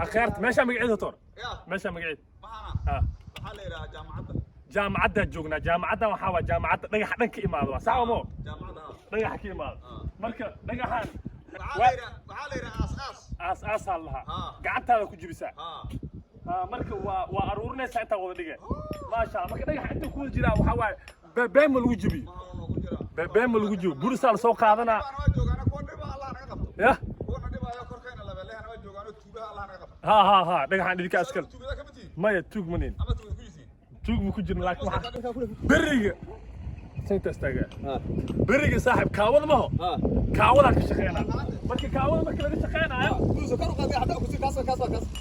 Akhaarta, meeshaa magaceeda toor? Ya. Meeshaa magaceeda? Maxaana? Ha. Waxaa la yidhahaa jaamacadda. Jaamacaddaa joognaa. Jaamacaddan waxaa waa jaamacadda dhagaxa dhan ka imaado, waa sax mo? Jaamacadda, ha. Dhagaxa ka imaado. Marka dhagaxan Waxaa la yidhahaa aas-aas. Aas aasaa lahaa. Gacantaada ku jibisaa. Ha, marka waa aruurinaysaa intaa wada dhige, maasha Allah. Marka dhagaxa inta ku wada jiraa waxaa waaye beebeen ma lagu jibiyo. Maxaa noogu jira? Beebeen ma lagu jibiyo, burisaa lasoo qaadanaa. Kuwaana waa joogaana, kuwa dhiba Allah naga qabto. Ya. Kuwana dhibaayo korkayna labeleehana waa joogaano, tuugaha Allah naga qabto. Ha ha ha, dhagaxan dhidika askal. Tuugada kama tihin? Maya, tuug manin. Ama tuugada ku yihiin? Tuug ma ku jirna, laakiin waxaa beriga inta istaagaa beriga, saaxib, kaawada maho, kaawadaan ka shaqeynaa. Marka kaawada marka laga shaqeynaayo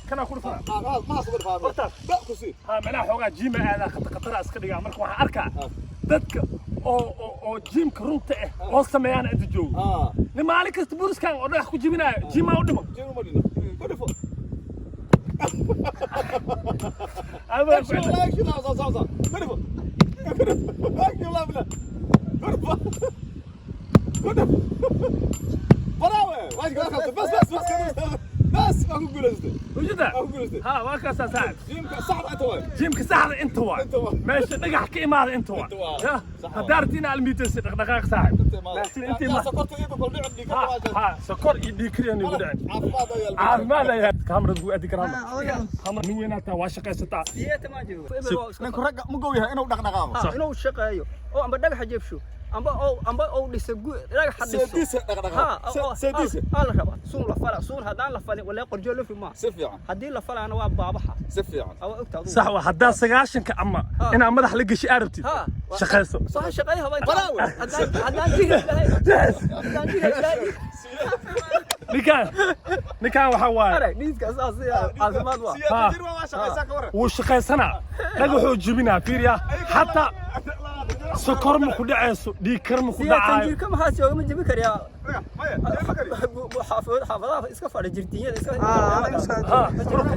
kanaa ku dhufana hortaas. Ha, macnaha xoogaa gym-a aadaa, khatar khatara iska dhigaa. Marka waxaan arkaa dadka oo gym-ka runta ah oo sameeyaana inta joogo. Nin maalin kasta buriskan oo dhagax ku jibinaayo, gym-aa u dhimo. Ujeeda, ha, waa kaasaa, saaxib. Gym-ka saxda inta waa meesha dhagax ka imaada, inta waa. Ya, haddaa rabti inaa almiitaysa dhaqdhaqaaq, saaxib, laakiin intii ma ha ha sokor iyo dhiig kaliya nagu dhicin, caafimaad ayaa kaamarad ku aadi karaa. Kamar nin weynaataa, waa shaqaysataa. Ninku ragga ma gow yahay inuu dhaqdhaqaaqo. Inuu shaqeeyo oo amba dhagaxa jebsho amba ou dhiso dhagaxa dhiso. Seediisa dhaqdhaqaaq. Seediisa. Aa, la rabaa suun la fala. Suun haddaan la falin, walee qorjo lafi maa. Si fiican. Haddii la falaana waa baabaxa. Si fiican. Waa ogta adugu. Sax waa, haddaa 90-ka ama inaa madax la geshi aa rabtid, shaqayso. Soo shaqeeya haba. Baraawe. Haddaan jiri lahay, haddaan jiri lahay. Ninkaan waxaa waaye Arag dhiiska saas caafimaad waa. Siyaasi jir waa shaqaysaa, ka waran. Wuu shaqaysanaa, dhagaxuu jibinaa, fiiriya, xataa sokor ma ku dhacayso, dhiig kar ma ku 80 dhacaayo. Jirka maxaa jooga? Ma jibi kariyaa? Maya, Xaafadaha iska fadhi jirtinyada iska. Ha,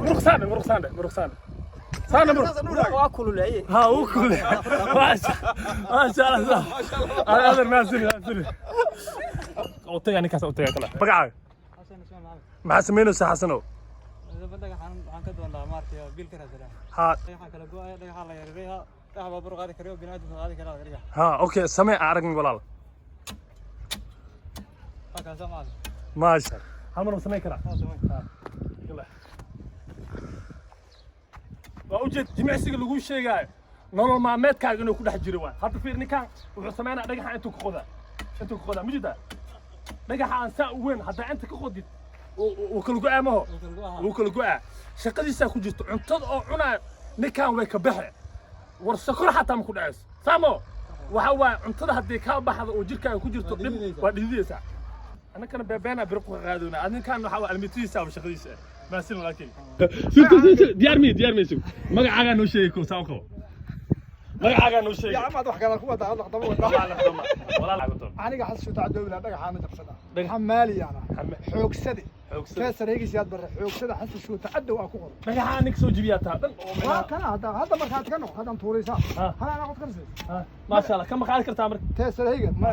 muruq saane, muruq saane, muruq saane, saane, muruq. Waa kululeeye. Ha, uu kule, maasha maasha Allah, adeer, maasiri maasiri u tagaa ninkaas, u tagaa kale. Magacaaga maxaa samaynaysaa, Xasanow? Dhagaxan waxaan ka doonaa maaragtay biil ka raadsanaa. Dhagaxan kala go'aya, dhagaxa la yareeyaa, dhagax baabuur qaadi karayo, bini'aadamka qaadi karaa laga dhigaa. Ha, okay, samee aan aragni, walaal. Waa kaasa, macallin. Maasha, hal mar ma samayn karaa? Waa samay. Yalla. Waa ujeed jimicsiga lagu sheegaayo, nolol maalmeedkaaga inuu ku dhex jiro waay. Hadda fiir, ninkan wuxuu sameynaa dhagaxa intuu ka qodaa, intuu ka qodaa ma jirtaa? Dhagaxa aan saa u weyn haddaa inta ka qodid, wuu kala go'aa maho? Wuu kala go'aa. Wuu kala go'aa. Shaqadiisaa ku jirto, cuntada oo cunaayo ninkan way ka baxe. War, sokor xataa ma ku dhacayso saamo. Waxa waaye cuntada haddii kaa baxdo oo jirkaaga ku jirto Waa dhib. dhididaysaa. Waa dhididaysaa. Annakana beebeena biro ku qaadona. Ninkan waxa waa almitadiisa ama shaqadiisa. Maasin walaalkay. Sug, sug, sug, diyaar miyi, diyaar miyi, sug. Magacaagaa noo sheegi ko, saa u qabo, magacaagaa noo sheegi. يا عم wax kale ku wada hadal daba wada. Walaal. Aniga xasuuta cadowla dhagaxaana jabsada. Dhagax. Xamaaliyaana. Xoogsade. Xoogsade. Keesareygiis yaad bare xoogsada xasuuta cadow aa ku qor. Dhagaxaa ninka soo jibiyaa taa dhan oo Waa kana hadda markaad ka noq hadan tuuraysaa. Hal ana qod karsi. Maasha Allah, kama qaadi kartaa marka? Teesareyga ma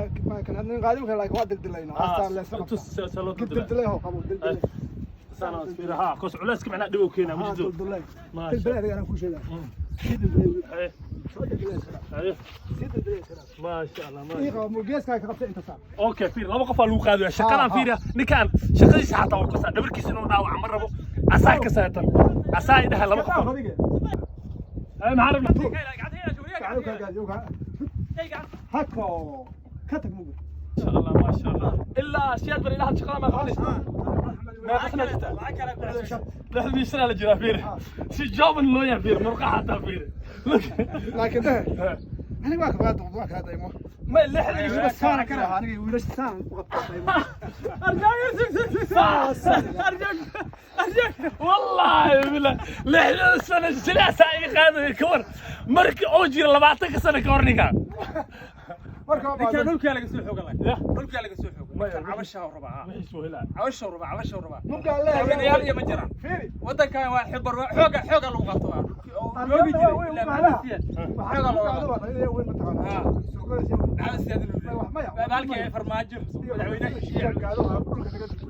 kan nin qaadim kale, laakiin waa dildilayna. Astaan leesna. Tus see loo dildilaa. Dildilay ho qabo dildilay. Saan fiira, ha, kos culayska macnaa dhib uu keenaa ma jirto. Dildilay. Maasha. Dildilay adiga anaa kuu sheegaa. Sii dildilay. Haye. Soo dildilay. Haye. Sii dildilay. Maasha Allah, Ii maasha. qabo geeskaa ka qabtay inta saa. Okay, fiir, laba qof aa lagu qaadaya shaqadan. Fiiriya, ninkaan shaqadiisa xataa waa kasaa, dhabarkiisa inuu dhaawac ma rabo, asaa ka saatan, asaa idhaha laba qof. Adiga. Ay, maxaa rabnaa? Gacan ka gaad yoga. Hako. Ka tag mugu. Maasha Allah, maasha Allah, ilaa siyaad bar ilaa shaqada ma qabanaysa. Meeqa sana jirtaa? 65 sana la jiraa. Fiir, si jooban loo yahay, fiir murqaha xataa, fiir. Laakiin deh. Aniga waa ka daymo. Ma 65? Saan ka raha aniga wiilasha saan u qabta daymo. Wallaahi billah, 60 sano jilicsaa iga qaadaya ka war markii oo jira 20-ka sano ka hor ninkaan. Marka waa Ninkaan dhulkaa laga soo xooga laakiin. Ya. Dhulkaa laga soo xooga. Maya, Ninkaan cabashaa rabaa. Wixiisuu helaa. Cabashaa rabaa, cabashaa rabaa. Dhulkaa leeyahay. Madaxweynayaal iyo ma jiraan. Fiiri. Wadankan waa xibar, xooga xooga lagu qabto waa dhulkii oo Joogi jiray ilaa Maxamed Siyaad. Xoogaa looga qaaday. Maxamed Siyaad inuu leeyahay. Baalkii Farmaajo madaxweyne ah nimanka dhulka naga sii.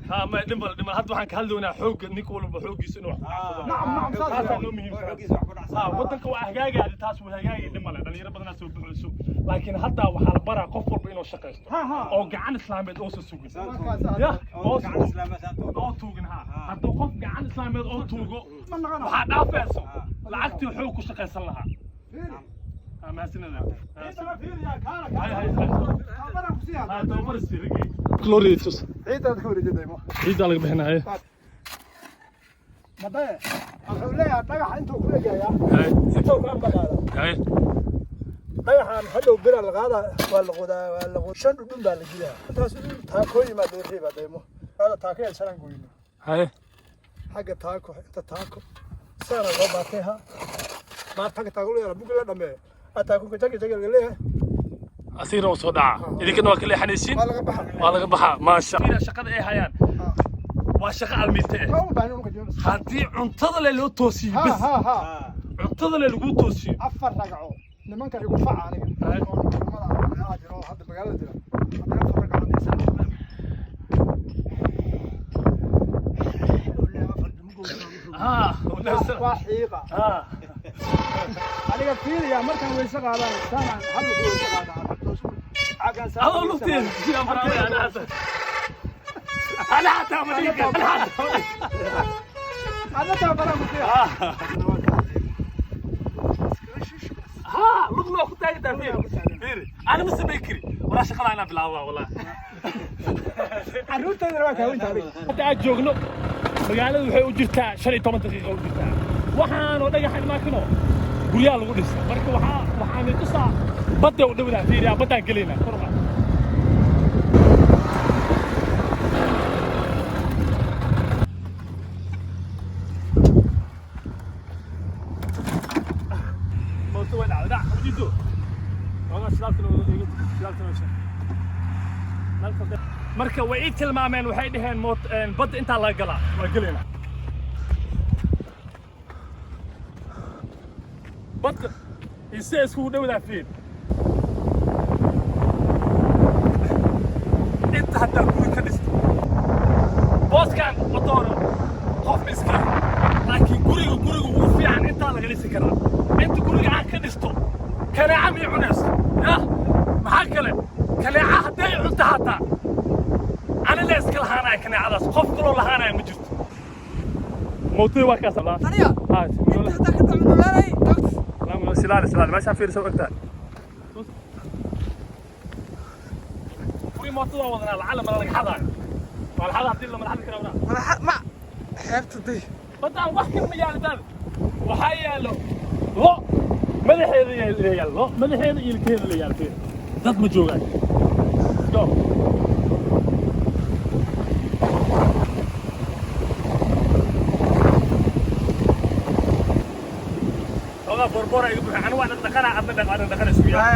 Ha, ma dhimal dhimal. Hadda waxaan ka hadlaynaa xoogga, ninka walba xooggiisa inuu wax ku dhacsado. Taasaa noo muhiimsan. Ha, waddanka waa hagaagaadi, taas waa hagaagay, dhimale dhalinyaro badanaa soo buxayso, laakiin hadda waxaa la baraa qof walba inuu shaqaysto oo gacan islaameed oosa sugin ya oo tuugin. Ha, hadduu qof gacan islaameed oo tuugo, waxaa dhaafayso lacagtii xoog ku shaqaysan lahaa. Ha, mahadsanida. Hay hay hay. Ha, tababar sii rigay. Chloritus. Ciidaad ka wareejinaymo. Ciiddaa laga bixinaya. Madaye wuxuu leeyahay dhagaxa intuu ku egayaa, Hay. intuu ku ambaqaada. Hay. Dhagaxan hadhow bira la qaadaa, waa la qodaa, waa la qodaa, 5 dhudhun baa la jidaa. Intaas dhudhun taakooyin baa loo reebaa daymo. Hada taako yaan shalan goyno. Hay. Xagga taako, inta taako saana loo baatay. Ha, baat xagga taako loo yaala, bugi la dhameeyo, ha, taako ka jagi jagi laga leeyahay. Asigana waa soo dhaca, idinkana waa ka leexanaysiin. Waa laga baxa. Waa laga baxaa, maasha Allah. Shaqada ay hayaan waa shaqo almiite eh. Ma u baahan dhulka jiro. Haddii cuntada le loo toosiyo, ha bas ha ha cuntada le lagu toosiyo. 4 ragco nimanka igu faca aniga oo culimada meelaha jira oo hadda magaalada jira, haddana 4 ragco haddaysan Ha. Waa xiiqa. Ha. Aniga fiiriya, markaan weyse qaadaan saanaan hal ku weyse qaadaan. Adoo lugteeda sidaa maraamay, ana xataa, ana xataa ma dhihi karo, ana xataa ma dhihi. Adna tababaraan ku fiira. Ha, lugna waa ku taagantaa. Fiiri fiiri, ana ma samayn kari walaa shaqada inaan bilaabaa walaa. Carruurteedana waa kaawinta adiga. Hadda aad joogno magaalada waxay u jirtaa 15 daqiiqo u jirtaa. Waxaanoo dhagaxan maakino guryaha lagu dhisa. Marka waxaan tusaa badda u dhowdaa. Fiiriyaa, baddaan gelaynaa, kor u qaad. Mooto way dhacday, dhac ujido. Xoogaa shidaalkana shidaalkana waa. Marka way ii tilmaameen, waxay dhaheen moot badda intaa laga galaa, waa gelaynaa badda iyo sida iskugu dhowdaa. Fiir inta haddaa guri ka dhisto, booskan wadoona qof iska, laakiin guriga ugu fiican intaa laga dhisi karaa. Inta guriga aan ka dhisto, kaneeca mii cunayso ya. Maxaa kale, kaneeca hadday cunto hataa ani la iska lahaanaya kaneecadaas, qof kaloo lahaanaya ma jirto. Mootada waa kaas. Aniga inta hadaa ka dhaco nolaanay. Silaali silaali, meeshaan fiirisa, ogtaa furi mootada waa wadanaa, lacala mala laga xadaayo, waa la xadaa haddii la mala xadi karaa wadaa. Madaxa ma xeebta day. Baddaan wax kale ma yaalo daal, waxaa yaalo lo madaxeeda la yaalo, lo madaxeeda iyo ilkaheeda la yaalo. Fiir, dad ma joogaan. Let's go. Xoogaa boorboora iga buuxa, anigu waa dhaqdhaqanaa, adna dhaq adna dhaqana isku yaa.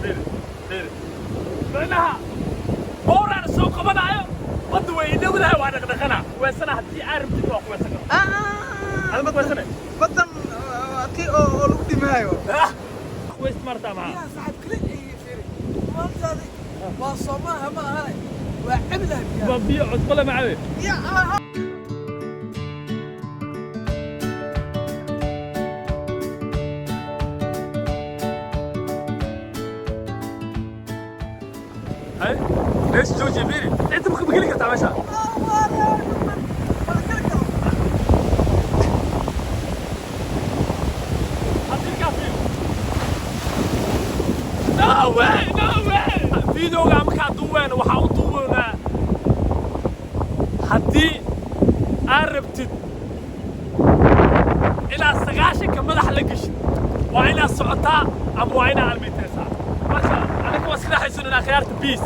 Fiir fiir, micnaha booraan soo qabanaayo, badda way i dhowdahay, waa dhaqdhaqanaa, weesana haddii aa rabtid waa ku weesan kartaa. Adma ku weesane? Badan tii oo lagu dhimaayo. Weys martaa maxaa? Yaa saaxiib kale ay fiiri. Maantaadi waa Soomaha ma ahane. Waa cabi lahaa biyaha. Waa biyo cusbo leh macabe. Yaa. Hay, ليش jooji, fiiri, inta ma geli kartaa meesha? Haddii kaa fiiri. No way, no way. Videoga markaa duubayna waxaa u duubaynaa haddii aad rabtid inaad 90-ka madaxa la geshid, waa inaad socotaa ama waa inaad almiteysaa. Marka anaga waa iska raaxaysananaa khiyaarta. Peace.